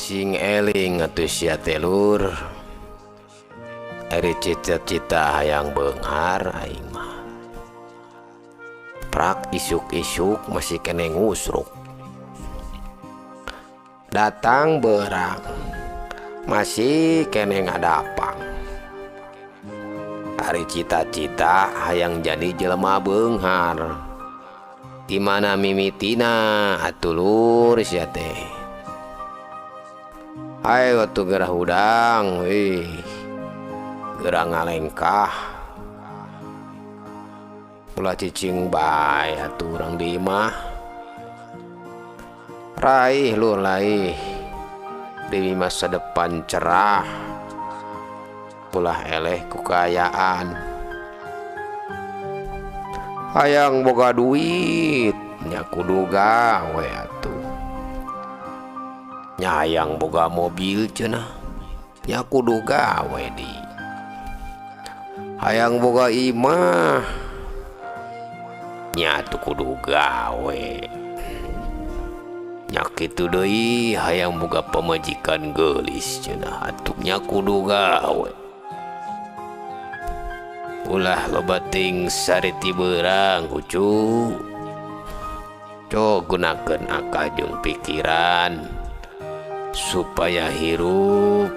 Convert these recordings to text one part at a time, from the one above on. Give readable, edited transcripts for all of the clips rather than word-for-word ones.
Sing eling atuh sia teh lur. Ari cita-cita hayang beunghar aing mah. Prak isuk-isuk masih keneh ngusruk. Datang beurang masih keneh ngadapang. Ari cita-cita hayang jadi jelema beunghar. Di mana mimitina atuh lur sia teh. Hayo atuh geura hudang wih. Geura ngalengkah. Ulah cicing bae atuh urang di imah. Raih lur raih. Demi masa depan cerah. Ulah eleh ku kaayaan. Hayang boga duit nya kudu gawe atuh. Nya hayang boga mobil cenah nya kudu gawe di. Hayang boga imah nya atuh kudu gawe. Nya kitu deui hayang boga pamajikan geulis cenah atuh nya kudu gawe. Ulah loba ting sariti beurang ucu. Cok gunakeun akal jeung pikiran supaya hirup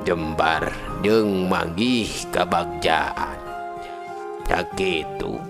jembar jeung manggih kabagjaan. Ya kitu.